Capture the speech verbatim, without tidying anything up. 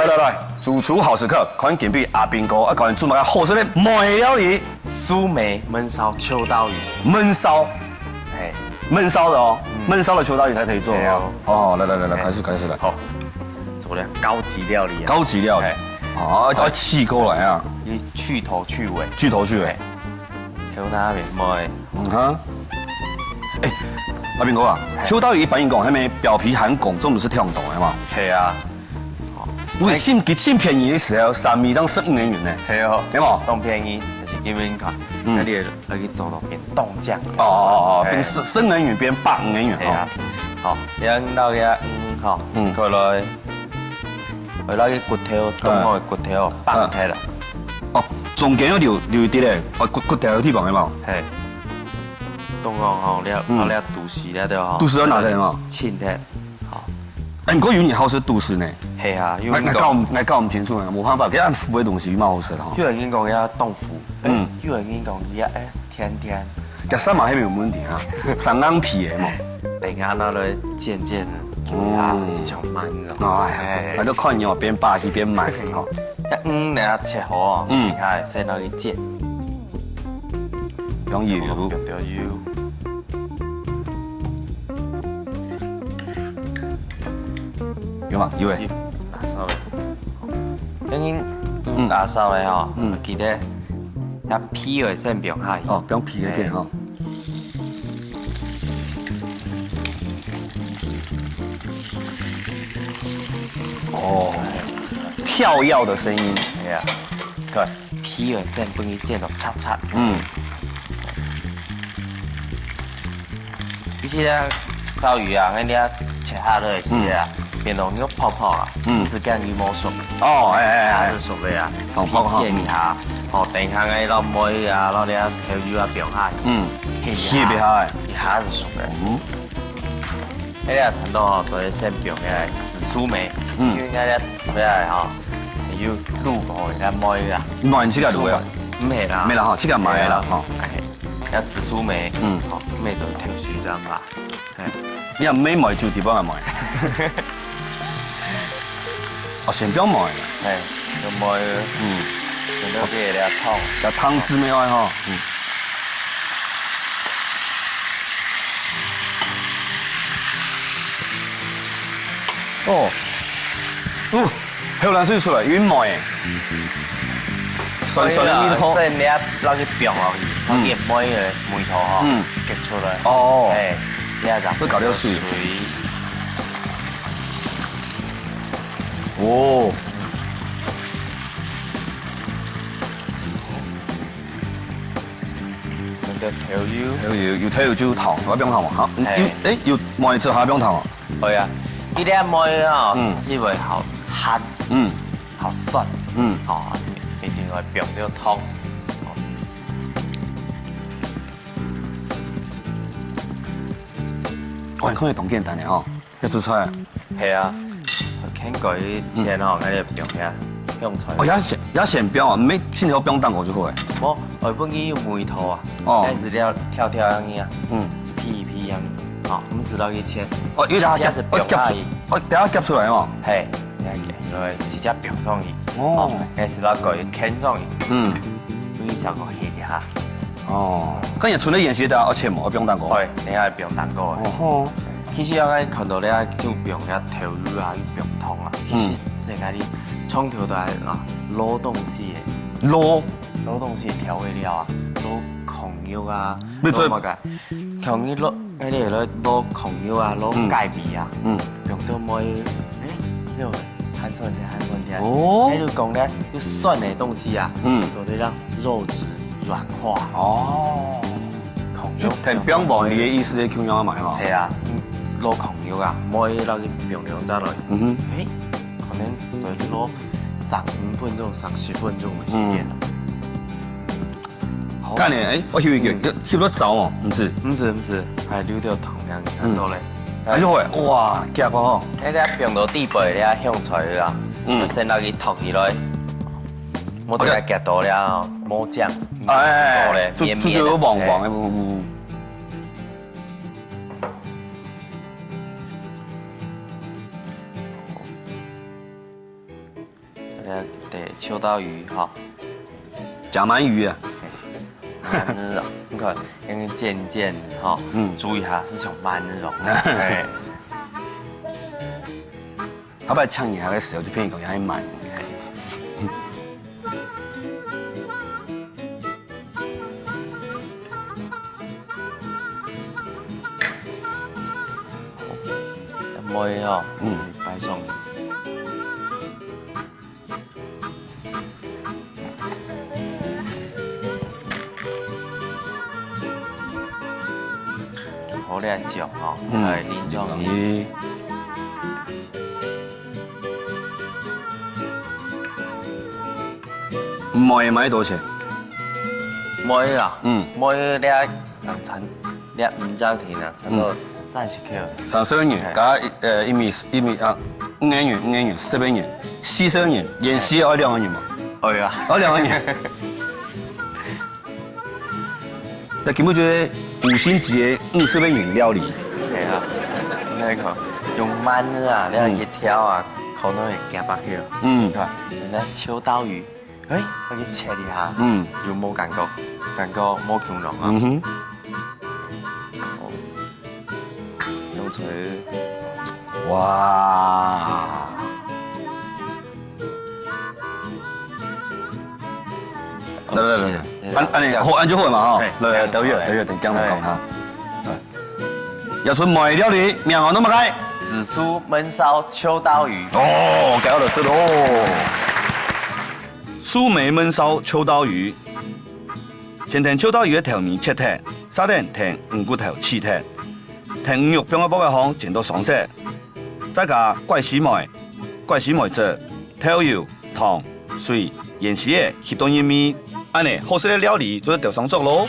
來來來，主廚好食客，看今晡日阿兵哥愛教𠊎等做麼个好食个燜料理。素梅燜燒秋刀魚。燜燒，哎，燜燒个哦，燜燒个秋刀魚才可以做哦。對哦。哦，來來來來，哎，開始開始來。好，做了高級料理啊。高級料理，哎，哦，要去過來啊。你去頭去尾。去頭去尾。哎，頭那邊無哎。嗯哼。哎，阿兵哥啊，秋刀魚一般人講，還沒表皮含汞，這毋係忒多个嘛？係啊。 毋係，盡，佢盡便宜个時候，三尾正十五个銀呢。係哦，對無？當便宜，但是基本看，嗯，該你愛去做到變當靚。哦哦哦，哎，變十，十五个銀變百五个銀哦。係啊，好，你愛到个，嗯，好，嗯，切開來，愛拿个骨頭，嗯，中央个骨頭，放開了。哦，中間要留，留一滴嘞，哦，骨，骨頭个地方有無？係，中央吼，你愛，嗯，你愛肚屎了，對吼？肚屎要拿開嘛？清開。 好。哎，毋過有人好食肚屎呢。係啊，有人講，𠊎，𠊎搞毋，𠊎搞毋清楚呢，無辦法，佢恁苦个東西嘛好食吼。有人講愛當苦，嗯，有人講愛，哎，甜甜。這三毛還沒有問題啊，生冷皮个嘛。等下拿來煎煎，煮下，嗯，係像燜个。哎，哎，𠊎都看你哦，邊煸去邊燜吼。嗯，等下切好哦，嗯，你看，先拿去煎。用油。用點油。 有嘛？有誒。有，拿燒个。等於，嗯，拿燒个吼，嗯，記得，該皮愛先放下去。哦，放皮該片吼。哦，跳躍的聲音。哎呀，對。 皮仔先分佢煎到脆脆。嗯。其實呢，刀魚啊，𠊎兜切下來个時啊，嗯，變到有泡泡啊，嗯，係驚佢無熟。哦，哎，哎，哎。佢係熟个啊，同泡泡，你煎一下，哦，等一下𠊎落梅啊，落這豆油啊，放下去，嗯，煸一下，煸一下。佢係熟个。嗯。哎呀，談到哦，所以先放起來，紫蘇梅，嗯，因為𠊎兜回來吼， 有滷過个梅啊。買自家滷个啊？毋係啦。毋係啦吼，自家買个啦吼。哎，愛紫蘇梅，嗯，吼，梅就挑水這樣啦。哎。你若毋買就地方買。哦，先放梅。哎，先放梅。嗯。先放這个湯。這湯汁無愛吼。嗯。哦。哦。 口涎水出來，有梅誒。酸酸个味道。所以啊，所以你愛落去放落去，嗯，落去梅个味道吼，嗯，激出來。哦。哎，你愛將會搞到水。水。哦。那個豆油。豆油，有豆油就有糖，愛放糖嘛，哈。嗯，嘿。有，誒，有梅之後還放糖哦。 會啊，佢這梅吼，嗯，係會好鹹，嗯，好酸，嗯，吼，一定愛放了糖。哦，你看起來當簡單个吼，這做菜啊。係啊，牽過以前吼，𠊎就放遐香菜。哦，也先，也先放啊，毋係先頭放蛋糕就好誒。無，愛分佢有味道啊。哦。開始了，跳跳樣啊，嗯，皮皮樣，哦，毋使落去切。哦，有點夾，直接係放下去。哦，夾出，哦，等下夾出來哦。嘿， 來，直接放上去。哦。哦，該係拿過去牽上去。嗯。分佢燒過熱一下。哦，該你除了芫荽，大家愛切無？愛放蛋糕？會，等下放蛋糕。哦吼。其實啊，𠊎看到咧，就放遐豆油啊，又放糖啊，其實，嗯，係𠊎兜從頭到尾啊，滷東西个。滷？滷東西調味料啊，滷炕肉啊，你做，滷麼个？ 像你落，該你落落炕肉啊，落雞皮啊，嗯，嗯，用到梅，誒，就還酸甜，還酸甜。哦。該就講呢，有酸个東西啊，嗯，就會讓肉質軟化。哦。炕肉，就同放梅个意思，係共樣个嘛，吼。係啊，落炕肉啊，梅落去放兩隻落去，嗯哼，誒，可能再落三五分鐘、三十分鐘个時間。嗯。 好。該呢，誒，我翕一個，嗯，翕到燥哦，毋係？毋係，毋係，還留條糖樣差不多咧。嗯。哎喲喂，哇，夾哦吼。該个放到底背个香菜啊，嗯，先拿佢托起來，莫得佢夾到了，莫醬，哎，好咧，綿綿个，就，就黃黃个，嘿。嗯，嗯，嗯。呃，對，秋刀魚哈，加鳗魚啊。鳗魚哦，你看，因為尖尖哈，嗯，注意哈，係像鰻魚哦。哎，後擺請人个時候就騙佢講佢係鰻魚。妹哦，嗯，擺上去。 好，這醬吼，嗯，哎，淋上去。淋上去。妹賣幾多錢？妹啊，嗯，妹這，啊，差，這五隻條啊，差不多三十塊。三十塊錢，加，呃，一米，一米啊，五個銀，五個銀，十個銀，四十個銀，連四愛兩個銀嘛。哎呀，愛兩個銀。 該根本就係五星級个五十個銀料理。係啊，你看，用鰻魚啊，你看一條啊，可能會夾百條，嗯，係吧？人家秋刀魚，哎，我去切一下，嗯，有無感覺？感覺無共樣啊。嗯哼。哦，用鮎魚。哇！ 來來來來，恁恁樣好，恁樣就好嘛吼。來來，等一下，等一下，等薑糖講哈。來，這出妹料理，名號仰般个？紫蘇燜燒秋刀魚。哦，該好食囉。蘇梅燜燒秋刀魚，先摎秋刀魚个頭尾切忒，續等摎魚骨頭取忒，摎魚肉放到鑊仔項煎到上色。 再加桂粢梅、桂粢梅汁、豆油、糖、水、芫荽仔翕到入味，恁樣好食个料理就做得上桌囉。